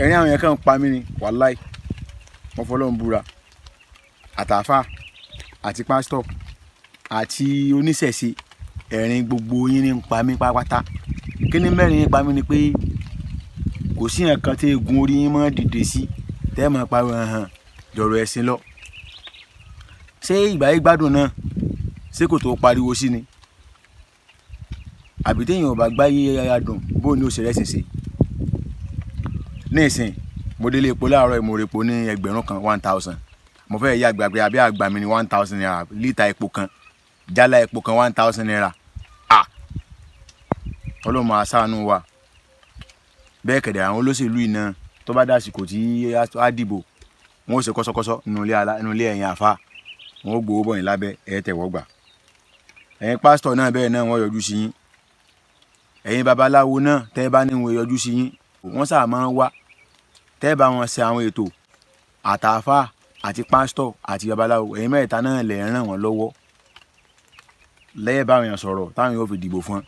Ẹ̀rín àwọn yẹn kàn ń pa mí ni, wàláì, wọ́n fọlọ́run búra. Àtàfà àti pásítọ̀ àti oníṣẹ̀ṣe, ẹ̀rín gbogbo yín ní ń pa mí pátápátá. Kí ni mẹ́rin yín pa mí ni pé kò sí nǹkan tí egun orí yín máa dìde sí tẹ́ ẹ máa pariwo hàn jọ̀rọ̀ ẹ̀sìn lọ. Ṣé ìgbà yìí gbádùn náà, ṣé kò tó pariwo sí ni? Àbí téèyàn ò bá gbáyé adùn, bó ni ó ṣe rẹ́sìn ṣe? Ní ìsìn, mo délé epo láàárọ̀, mo repo ní 1000, 1,000. Mo fẹ́ yá gbàgbé àbí àgbà mi ní ₦1,000 lítà epo kan, jálá epo kan ₦1,000. Ah! Ọlọ́run máa ṣàánú wa. Bẹ́ẹ̀ kẹ̀dẹ̀ àwọn olóṣèlú yìí náà, tó bá dàsìkò tí á dìbò, wọn ó ṣe kọ́sọ́kọ́sọ́ nínú ilé ẹ̀yin àfa, wọn ó gbowó bọ̀ yín lábẹ́ ẹ̀ tẹ̀wọ́ gbà. Ẹ̀yin pásítọ̀ náà bẹ́ẹ̀ náà, wọ́n yọjú sí yín. Ẹ̀yin babaláwo náà, tẹ́ ẹ bá ní wọn yọjú sí yín, wọ́n sábà máa ń wá tẹ́ ẹ bá wọn ṣe àwọn ètò. Àtàfà àti pásítọ̀ àti babaláwo, ẹ̀yin mẹ́ta náà lè ràn wọ́n lọ́wọ́ lẹ́yìn báwọn èèyàn sọ̀rọ̀ táwọn yóò fi dìbò fún.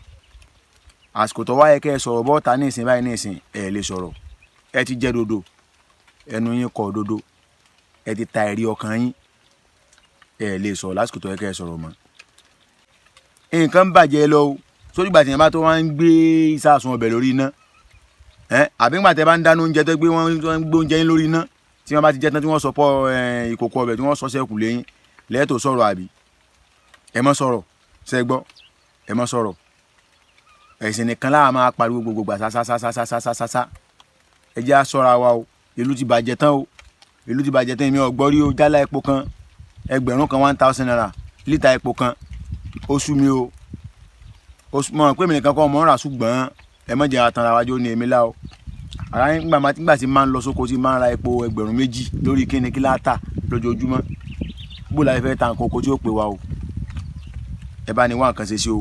Àsìkò tó wáyé kẹ́ ẹ sọ̀rọ̀ bọ́ta ní ìsìn báyìí, ní ìsìn ẹ̀ lè sọ̀rọ̀. Ẹ ti jẹ́ dodo, ẹnu yín kọ̀ dodo, ẹ ti ta ẹ̀rí ọkàn yín, ẹ lè sọ̀rọ̀ lásìkò tó yẹ kẹ́ ẹ sọ̀rọ̀ mọ́. Nǹkan ń bàjẹ́ lọ o. Sórí ìgbà tí yẹn bá tó wá ń gbé ìsàsùn ọbẹ̀ lórí iná ẹ, àbí ńgbà tẹ́ bá ń dáná oúnjẹ tó gbé, wọ́n ń gbé oúnjẹ yín lórí iná, tí wọ́n bá ti jẹ tán, tí wọ́n sọ pọ̀ ìkòkò ọbẹ̀ tí wọ́n sọ sẹ́kù lẹ́yìn lẹ́ẹ̀tọ́ sọ̀rọ̀, àbí ẹ má sọ̀rọ̀? Ṣẹ́ gbọ́? Ẹ má sọ̀rọ̀. Ẹ̀sìn nìkan láà máa pariwo gbogbo gbà sásásásásásásá. Ẹ jẹ́ á ṣọ́ra wa o. Ìlú ti bàjẹ́ tán o, ìlú ti bàjẹ́ tán. Èmi ò gbọ́ rí o, jálá epo kan 1000, ₦1,000 lítà epo kan. Ó sú mi o, ó sú mọ̀ pé èmi nìkan kọ́ mọ̀ ń rà, ṣùgbọ́n ẹ má jẹ́ àtàrà wájú ní èmi lá o. Ara nígbà tí máa ń lọ sóko, tí máa ń ra epo 2000 lórí kíni kí láta lójoojúmọ́, bó la fẹ́ ta nǹkan oko tí ó pè wá o? Ẹ bá ní wá nǹkan ṣe sí o,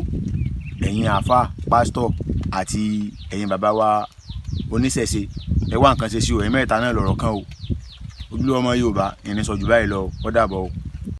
ẹ̀yin àáfàá, pásítọ̀ àti ẹ̀yin bàbá wa oníṣẹ̀ṣe, ẹ wá nǹkan ṣe sí o. Ẹ̀yin mẹ́ta náà lọ̀rọ̀ kan o. Ojúlówó ọmọ Yorùbá ìrìn sọ jù báyìí lọ. Ó dàbọ̀ o.